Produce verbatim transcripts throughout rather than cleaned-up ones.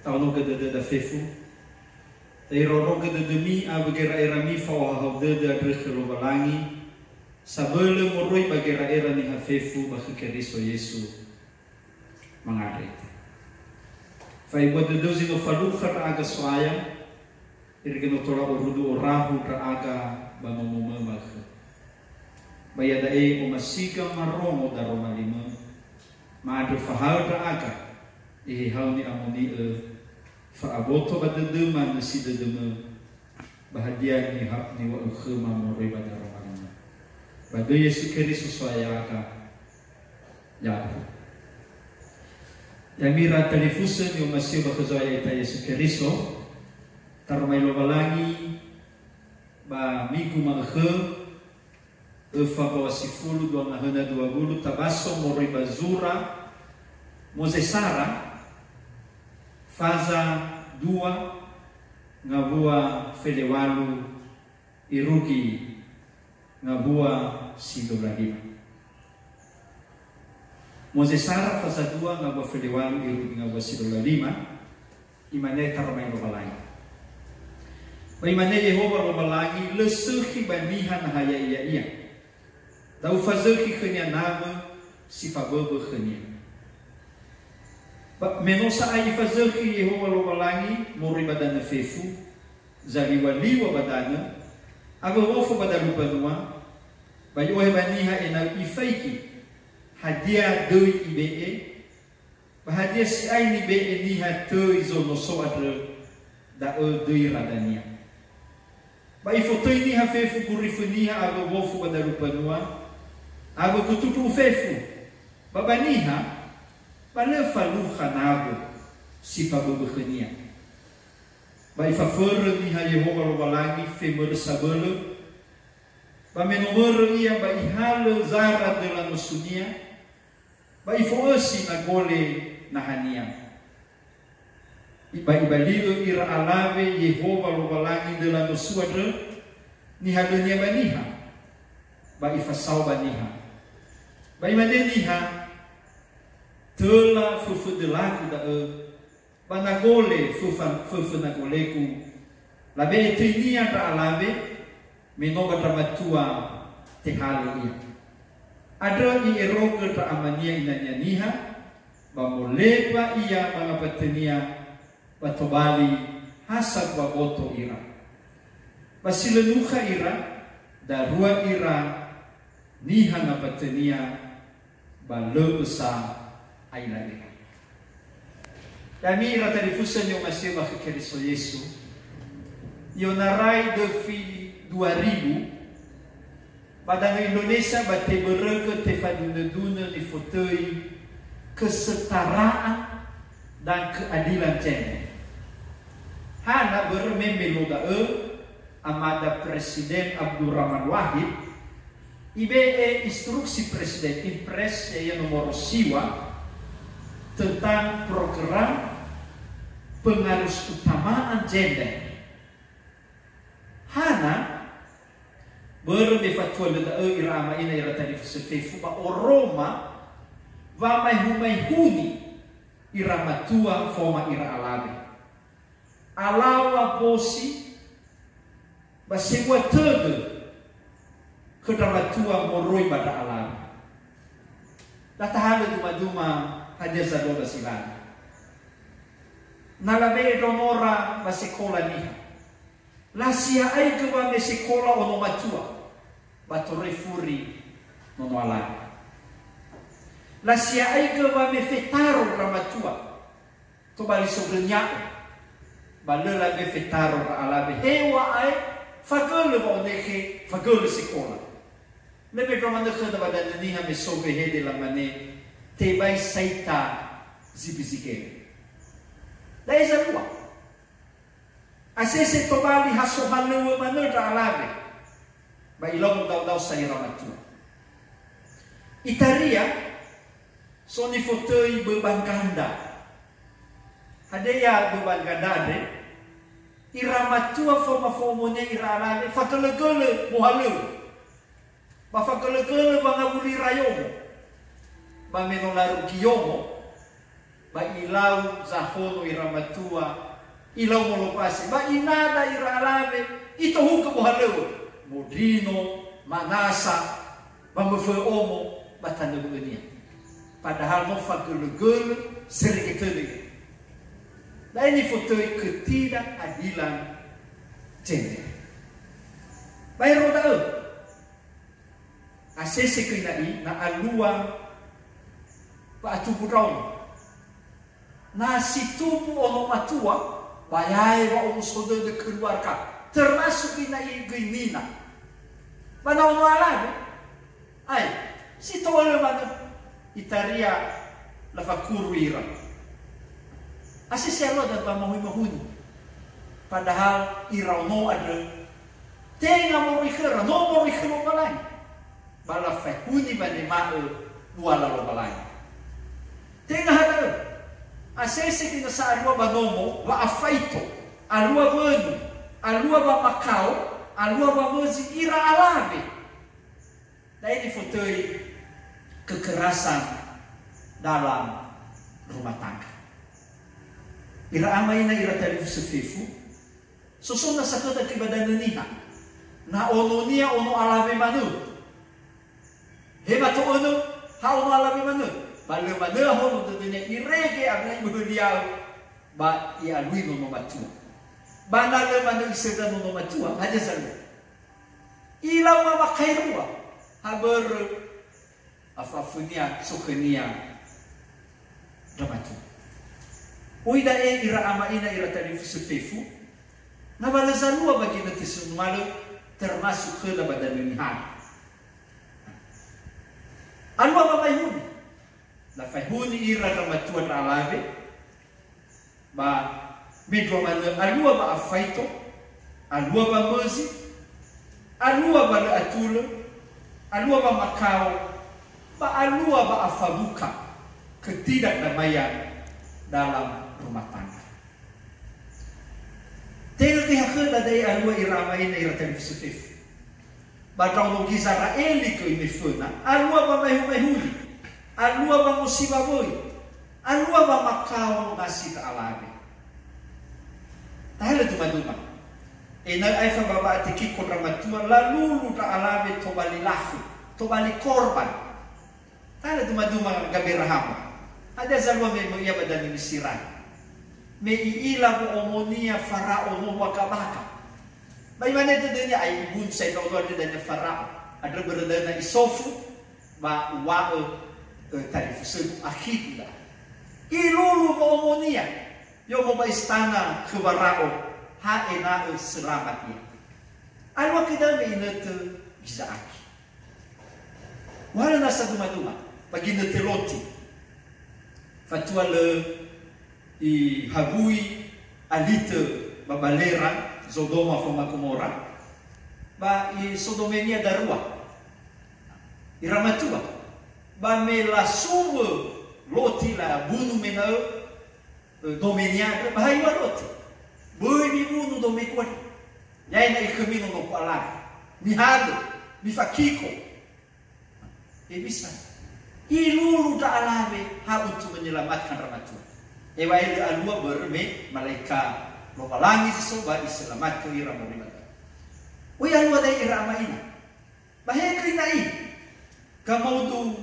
Taonogö dödöda fefu. Ta'irorogö dödömi awö gera'erami fa'ohahau dödö andrö khö Lowalangi, sabölö moroi ba gera'era niha fefu ba khö Keriso Yesu. Mangandrö ita. Fa'ebua dödöu zi no falukha ndra'aga So'aya, irege no tola orudu orahu ndra'aga ba nomomö ma'ökhö. Ba iada'e omasiga marongo daroma limö, ma'andrö fahaö ndra'aga, ehehau ni'amoni'ö, fa'aboto ba dödöma nösi dödömö, ba hadia niha-, niŵa'ö khöma moroi ba daroma limö. Ba döi Yesu Keriso So'aya ya'aga. Ya'aga. Ya'ami ira talifusö ni'omasi'ö ba khö Zo'aya ya'ita Yesu Keriso, taromali Lowalangi ba migu ma'ökhö, öfa mbaŵa sifulu dua ngahöna dua wulu, tabaso moroi ba zura Mozesara, faza dua ngawua felewalu irugi ngawua si dola lima. Mozesara faza dua ngawua felewalu irugi ngawua si dola lima, imane taromali Lowalangi. Ba imane Yehowa Lowalangi, lö sökhi ba niha na ha ya'ia ia. Da'ö fazökhi khönia nawö si faböbö khönia. Ba me no sa'ae ifazökhi Yehowa Lowalangi moroi ba danö fefu, zaliŵaliŵa ba danö, awö wofo ba dalu mbanua, ba i'ohe ba niha ena'ö ifaigi hadia döi ibe'e, ba hadia si'ai nibe'e niha töi zonoso andrö, da'ö döi radania. Ba ifotöi niha fefu gurifö niha awö wofo ba dalu mbanua, awö gutundru'u fefu, ba ba niha, ba lö falukha nawö si faböbö khönia. Ba ifaförö niha Yehowa Lowalangi femörö sabölö, ba me no mörö ia ba ihalö zara döla nosunia, ba ifo'ösi nagole nahania. Ba ibali'ö ira alawe Yehowa Lowalangi döla nosu andrö, nihalönia ba niha, ba ifasao ba niha. Ba imane niha, "Töla föfö dölagu da'ö, ba nagole föfa-, föfö nagolegu, labe'e töinia ndra alawe, me no ba ndra matua tehalö ia." Andrö i'erogö ndra amania inania niha, ba moleba ia ba ngampatönia, ba tobali ha sambua boto ira. Ba si lö nukha ira, darua ira niha ngampatönia, ba lö ösa aila ira. Ya'ami ira talifusö ni'omasi'ö ba khö Keriso Yesu, i'onarai döfi dua ribu, ba danö Indonesia ba tebörögö tefadunödunö nifotöi kesetaraan dan keadilan gender. Hana börö me me luo da'ö, amada Presiden Abdurrahman Wahid, ibe'e instruksi Presiden, Impres, ya'ia nomoro siwa, tentang program pengharus utamaan gender. Hana, börö me fatua lö da'ö ira ama ina ira talifusö fefu ba oroma wamaehu-maehuni ira matua faoma ira alawe. Alawa bosi, ba sebua tödö khö ndra matua moroi ba ndra alawe. Latahalö duma-duma hadia zalua ba si lala. Na labe'e ndronora ba sekola niha. Lasia'aigö wame sekola ono matua, ba toröi furi nono alawe. Lasia'aigö wame fetaro ndra matua, tobali sogönia'ö, ba lö labe fetaro ndra alawe. Heŵa'ae fagölö wa'onekhe, fagölö sekola. Lebe ndro manö khöda ba danö niha me so wehede lamane, "Tebai saita zibizigere." Da'e zalua. Asese tobali ha sohalöŵö manö ndra alawe, ba ilau modao-dao sa ira matua. Itaria, so nifotöi böban ganda. Hadia böban ganda andre? Ira matua faoma fo'omonia ira alawe, fagölögölö mohalöŵö. Ba fagölögölö wangawuli ira yomo. Ba me no larugi yomo, Ba ilau zahono ira matua, ilau molopase, ba inada ira alawe, itohugö bohalöŵö, modrino, manasa, ba möfö'ö omo ba tanö bö'önia. Padahal no fagölö-gölö, serege tödö ia. Da'e nifotöi ketidakadilan gender. Baero da'ö, asese göi na'i na alua wa'atubu ndraono. Na si tumbu ono matua, ba yae wa'omuso dödö keluarga, termasuk göi na'i göi nina. Ba na ono alawe, ae, si to'ölö manö, itaria lafakuru ira. Asese alua da ba mahuni-mahuni. Padahal iraono andrö, tenga moroi khöra, no moroi khö Lowalangi. Ba lafaehuni wanema'ö buala Lowalangi. Tenga ha da'ö, asese göi nasa alua ba nomo, wa'afaito, alua wönu, alua wamakao, alua wamözi ira alawe. Da'e nifotöi kekerasan dalam rumah tangga. Ira ama ina ira talifusö fefu, soso nasa khöda göi ba danö niha. Na ononia ono alawe manö. He mato önö, ha ono alawe manö. Ba lö manö ahono dödönia irege andrö iböhöliaö ba i'alui nono matua. Ba na lö manö isöndra nono matua, hadia zalua? Ilau mama kairua, ha börö afafönia, so khönia ndra matua. Oi da'e ira ama ina ira talifusö fefu, na wa lö zalua ba ginötö si numalö, termasuk khöda ba danö niha. Alua wamaehuni. Lafaehuni ira ndra matua ndra alawe, ba mendrua manö alua wa'afaito, alua wamözi, alua wa lö atulö, alua wamakao, ba alua wa'afawuka ketidakdamaian dalam rumah tangga. Tenga göi ha khöda da'e alua ira ama ina ira talifusö fefu. Ba ndraono Gizera'eli göi me föna, alua wamaehu-maehuli, alua wangosiwa wöi, alua wamakao nasi ndra alawe. Tahalö duma-duma. Ena'ö aefa ba wa'atekiko ndra matua, lalulu ndra alawe tobali lafö, tobali korban. Tahalö duma-duma Gaberahama. Hadia zalua me möi ia ba danö Misira? Me i'ila wo'omonia Farao no waka-waka. Ba imane dödönia, "Ai ibunu sa ndraono andre dania Farao. Andrö börö da'ö na isofu, ba uŵa'ö, ö, talifusögu akhigu da'a." Ilulu wo'omonia, yomo ba istana khö Farao, ha ena'ö selamat ia. Alua göi da'ö me inötö Giza'aki. Uhalö nasa duma-duma, ba ginötö Loti. Fatua lö ihawui alitö ba balera Zodoma faoma Gomora, ba isodomenia darua ira matua. Ba me lasuwö Loti, labunu mena'ö, ö, domenia andrö, ba ha iŵa'ö Loti, "Böi mibunu domegu andrö. Ya'e na'i khömi nonogu alawe. Mihalö, mifakiko." Hewisa? Ilulu ndra alawe ha untuk menyelamatkan ndra matua. Eŵa'ae lö alua börö me malaika Lowalangi zi so ba iselamatkan ira moroi ba da'ö. Oi alua da'e ira ama ina. Ba he göi na'i, gamaudu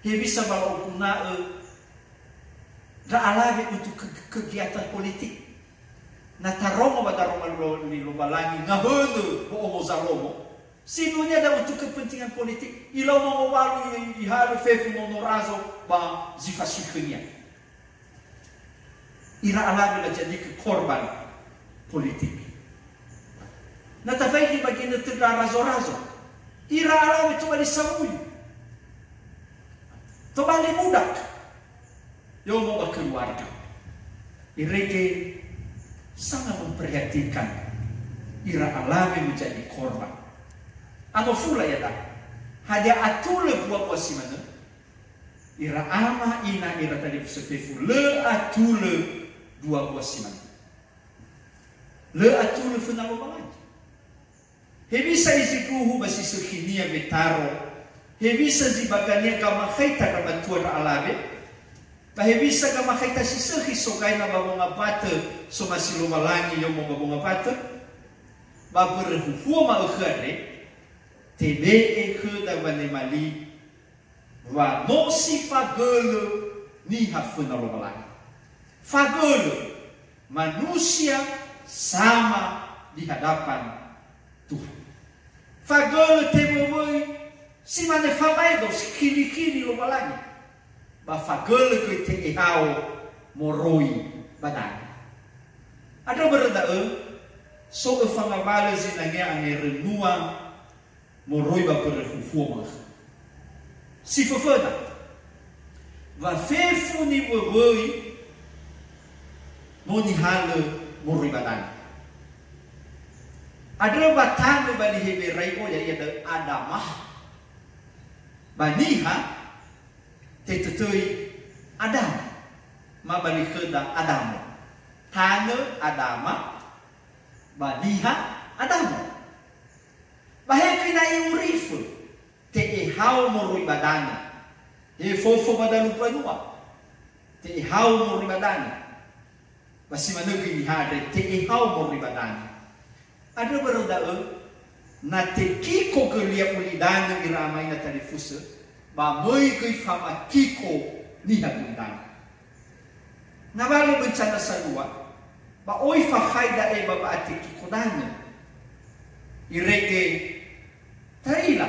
hewisa ba la'oguna'ö ndra alawe untuk ke-, kegiatan politik. Na tarongo ba daroma lo-, li Lowalangi ngahönö wo'omo Zalomo, sindruhunia da untuk kepentingan politik, ilau mangowalu i-, ihalö fefu nono razo ba zi fasui khönia. Ira alawe lajadikö korban politik. Na tafaigi ba ginötö ndra razo-razo, ira alawe tobali sawuyu, tobali budak, yomo ba keluarga. Irege sangat memprihatinkan ira alawe menjadi korban. Anofula iada'a. Hadia atulö mbua-mbua si manö? Ira ama ina ira talifusö fefu, lö atulö dua mbua si manö. Lö atulö föna Lowalangi. Hewisa zi sindruhu ba si sökhinia wetaro? Hewisa zi bakania gamakhaita ndra matua ndra alawe? Ba hewisa gamakhaita si sökhi sogaina ba wongambatö somasi Lowalangi yomo ba wongambatö? Ba börö huhuo ma'ökhö andre, tebe'e khöda wanema li wa no si fagölö niha föna Lowalangi. Fagölö manusia sama di hadapan Tuhan. Fagölö tewöwöi si mane famaedo, si khili-khili Lowalangi. Ba fagölö göi te'ehao moroi ba danö. Andrö börö da'ö, so öfa ngawalö zinangea angerönua moroi ba börö huhuo ma'ökhö. Si föföna, wa fefu niwöwöi no nihalö moroi ba danö. Andrö wa tanö ba niha Heberai'o, ya'ia da'ö Adama. Ba niha tetötöi Adama, ma ba li khöda Adamo. Tanö Adama, ba niha Adamo. Ba he göi na i'urifö, te'ehao moroi ba danö. He fofo ba dalu mbanua, te'ehao moroi ba danö. Ba si manö göi niha andre, te'ehao moroi ba danö. Andrö börö da'ö, na tekiko göi lia ulidanö ira ama ina talifusö, ba möi göi famakiko niha ulidanö. Ngawalö bencana salua, ba oi fakhai da'e ba wa'atekiko danö. Irege ta'ila,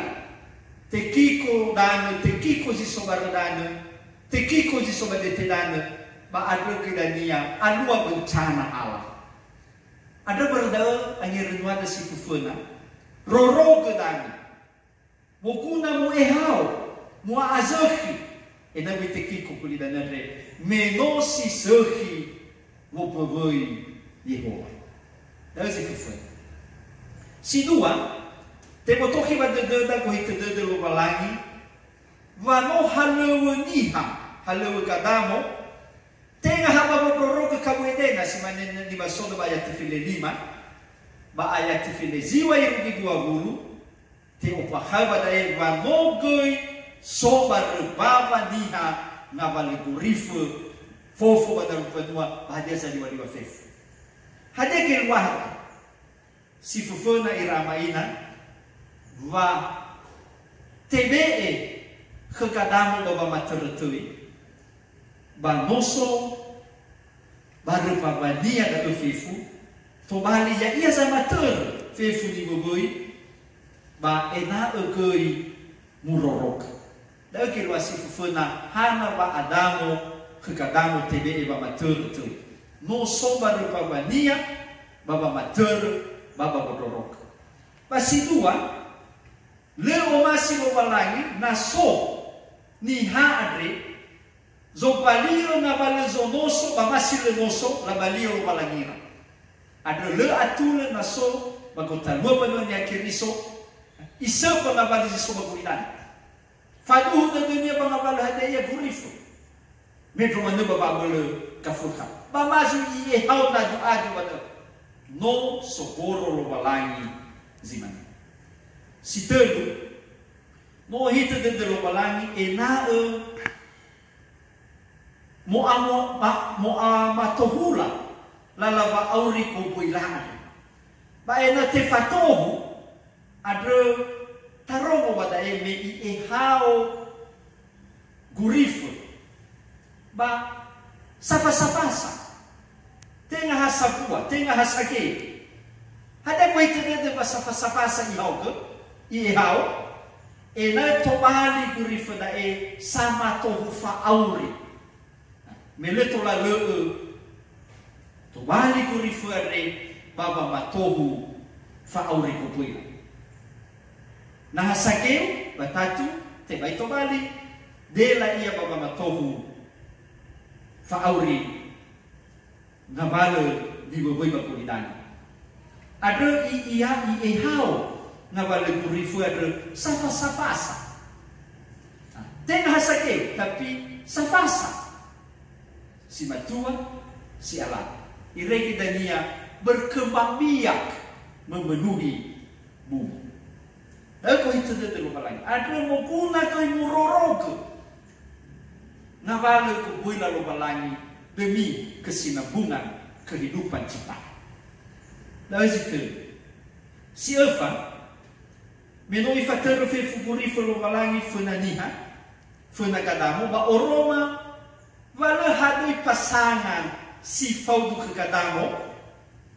tekiko danö, tekiko zi so barö danö, tekiko zi so ba dete danö, ba andrö göi dania alua bencana ala. Andrö börö da'ö angerönuada si föföna, rorogö danö. Moguna mu'ehao, mu'a'azökhi, ena'ö göi tekiko gulidanö andre, me no si sökhi womböwöi Yehowa. Da'ö zi föföna. Si dua, tebotokhi ba dödöda gohitö dödö Lowalangi, wa no halöŵö niha, halöŵö Gadamo, tenga ha ba wondrorogö kabu Edena, si mane nibasono ba ayati fele lima, ba ayati fele ziŵa irugi dua wulu, te'ombakha'ö ba da'e wa no göi so barö mbawa niha ngawalö gurifö, fofo ba dalu mbanua, ba hadia zaliŵaliŵa fefu. Hadia geluaha? Si föföna ira ama ina, wa tebe'e khö Gadamo ba wamatörö töi, ba no so barö mbawania da'ö fefu, tobali ya'ia zamatörö fefu niwöwöi, ba ena'ö göi murorogö. Da'ö geluaha si föföna hana wa Adamo khö Gadamo tebe'e wamatörö töi. No so barö mbawania ba wamatörö ba wamondrorogö. Ba si dua, lö omasi Lowalangi na so niha andre zobali'ö ngawalö zonoso ba ma si lö noso labali'ö Lowalangira. Andrö lö atulö na so ba gotalua mbanua Niha Keriso, isökhi ngawalö zi so ba gulidanö. Faduhu dödönia ba ngawalö hadia ia gurifö. Mendro manö ba wa'abölö gafökha. Ba ma zui i'ehao nadu-adu ba da'ö. No sogoro Lowalangi zi manö. Si tölu, no ohitö dödö Lowalangi ena'ö mo'amo-, ma-, mo'amatohula lala wa'auri gomboila andrö. Ba ena'ö tefatohu, andrö tarongo ba da'e me i'ehao gurifö ba safa-safasa. Tenga ha sambua, tenga ha sageu. Hadia gohitö dödö ba safa-safasa ihaogö, i'ehao? Ena'ö tobali gurifö da'e samatohu fa'auri. Me lö tola lö'ö, tobali gurifö andre ba wamatohu fa'auri gomboila. Na ha sageu, ba tatu, tebai tobali, dela ia ba wamatohu fa'auri ngawalö niwöwöi ba gulidanö. Andrö i-, ia i'ehao ngawalö gurifö andrö safa-safasa. Tenga ha sageu, tapi safasa. Si matua, si alalu. Irege dania berkembang biak memenuhi bumi. Da'ö gohitö dödö Lowalangi. Andrö moguna göi murorogö. Ngawalö gowöila Lowalangi demi kesinambungan kehidupan ciptaan. Da'ö zi tölu. Si öfa, me no ifatörö fefu gurifö Lowalangi föna niha, föna Gadamo, ba oroma wa lö hadöi pasangan si faudu khö Gadamo,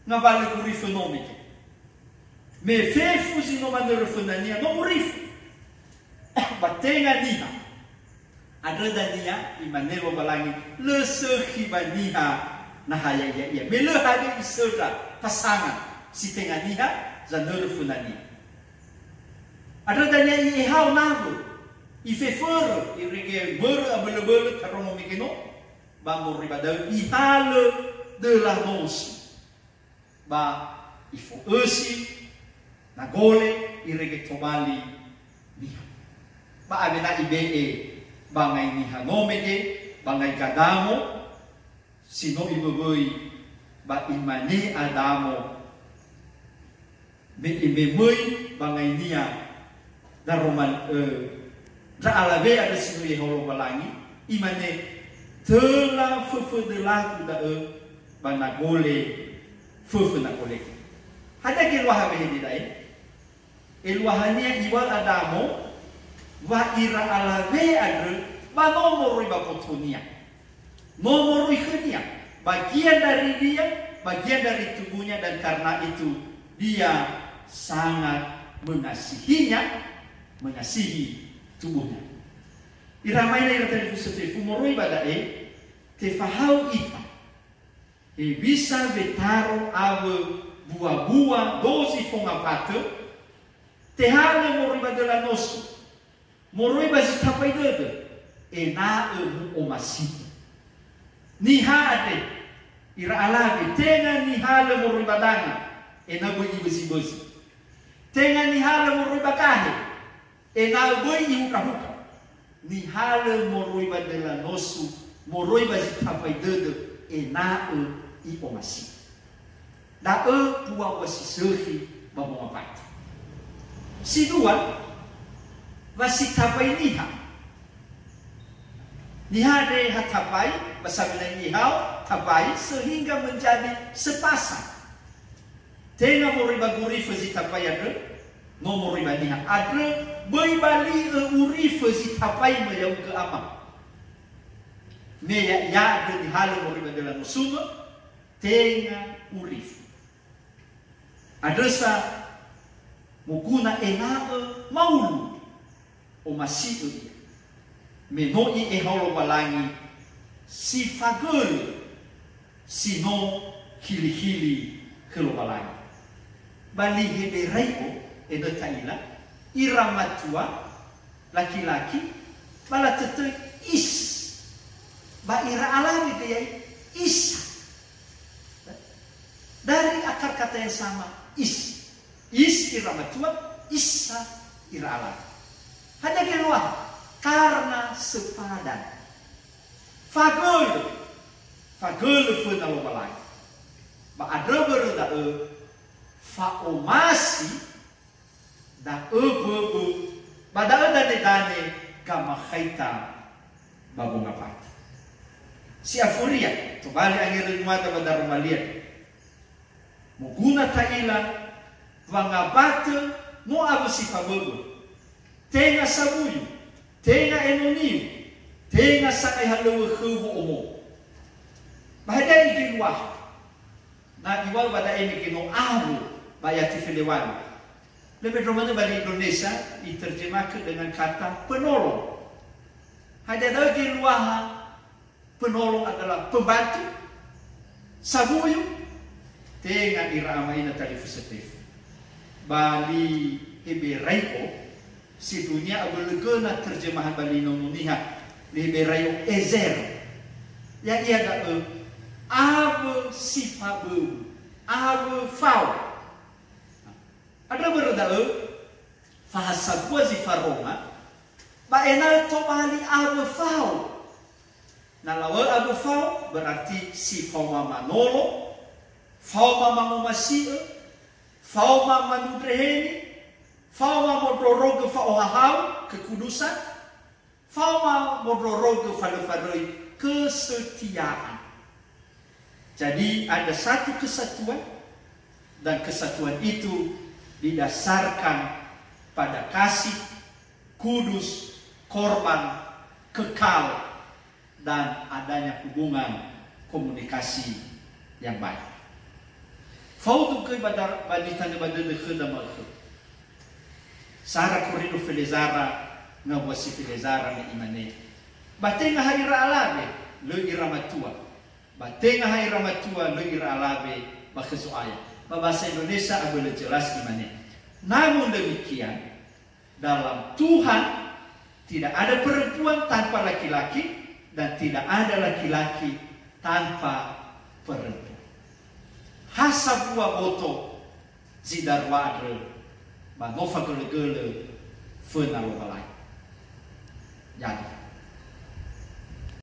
ngawalö gurifö no mege. Me fefu zi no manörö fönania no urifö. Ba tenga niha. Andrö dania imane Lowalangi, lö sökhi ba niha naha ya'ia ia. Me lö hadöi isöndra pasangan si tenga niha zanörö fönania. Andrö dania i'ehao nawö, ifeförö, irege mbörö abölö-bölö tarongo mege no, ba moroi ba da'ö ihalö döla nosu. Ba ifo'ösi, na gole, irege tobali niha. Ba awena ibe'e ba ngai niha no mege, ba ngai Gadamo, si no iwöwöi, ba imane Adamo, me, me möi ba ngainia, daroma, ö, ndra alawe andrö si no i'ehao Lowalangi, imane, töla föfö dölagu da'ö, ba na gole föfö na golegu. Hadia geluaha wehede da'e? Eluahania iŵa'ö Adamo wa ira alawe andrö ba no moroi ba botonia. No moroi khönia, bagian dari dia, bagian dari tubuhnya, dan karena itu dia sangat mengasihinya, mengasihi tubuhnya. Ira ama ina ira talifusö fefu, moroi ba da'e, tefahau ita, hewisa wetaro awö bua-bua dozi fongawatö, tehalö moroi ba döla nosu, moroi ba zi tambai dödö, ena'ö mu'omasi'ö. Niha andre, ira alawe, tenga nihalö moroi ba danga, ena'ö böi ibözi-bözi. Tenga nihalö moroi ba gahe, ena'ö böi ihundra-hundra. Nihalö moroi ba döla nosu, moroi ba zi tambai dödö, ena'ö i'omasi'ö. Da'ö mbuabua si sökhi ba wongambatö. Si dua, wa si tambai niha. Niha andre ha tambai, ba sawena i'ehao, tambai, sehingga menjadi sepasang. Tenga moroi ba gurifö zi tambai andrö, no moroi ba niha. Andrö böi bali'ö urifö zi tambai mö ya'ugö ama. Me ya'ia andrö nihalö moroi ba döla nosumö, tenga urifö. Andrö sa moguna ena'ö maulu omasi'ö ia. Me no i'ehao Lowalangi si fagölö, si no hili-hili khö Lowalangi. Ba li Heberai'o enö ta'ila, ira matua, laki-laki, ba latötöi is. Ba ira alawe göi ya'ia isa. Dari akar kata yang sama, is. Is ira matua, isa ira alawe. Hadia geluaha? Karena sepadan. Fagölö. Fagölö föna Lowalangi. Ba andrö börö da'ö, fa'omasi da'ö böbö, ba da'ö danedane gamakhaita ba wongambatö. Si afuria, tobali angerönuada ba daroma liada. Moguna ta'ila, wangambatö no awö si faböbö. Tenga sawuyu, tenga enoniu, tenga sa'ae halöŵö khöu wo'omo. Ba hadia igeluaha? Na iŵa'ö ba da'e mege no awö ba yati feleŵali. Lö mendrua manö ba li Indonesia, iterjemahkan dengan kata penolong. Hadia da'ö geluaha penolong adalah pembantu, sawuyu, tenga ira ama ina talifusö fefu. Ba li Heberai'o, si dunia abölö göna terjemahan ba li Nono Niha, li Heberai'o ezer. Ya'ia da'ö, awö si faböbö, awö fao. Andrö börö da'ö, fahasabua zi faronga, ba ena'ö tobali awö fao. Na lawa'ö awö fao, berarti si faoma manolo, faoma mangomasi'ö, faoma manundreheni, faoma mondrorogö fa'ohahau, kekudusan, Faoma mondrorogö falö-falöi kesetiaan. Jadi ada satu kesatuan, dan kesatuan itu didasarkan pada kasih, kudus, korban, kekal, dan adanya hubungan komunikasi yang baik. Faudu göi ba dar-, ba nitanö ba dödö khöda ma'ökhö. Sara Korino felezara, ngawua si felezara me imane, "Ba tenga ha ira alawe, lö ira matua. Ba tenga ha ira matua, lö ira alawe ba khö Zo'aya." Ba bahasa Indonesia abölö jelas imane, "Namun demikian, dalam Tuhan tidak ada perempuan tanpa laki-laki dan tidak ada laki-laki tanpa perempuan." Ha sambua boto zi darua andrö, ba no fagölögölö föna Lowalangi. Ya'aga.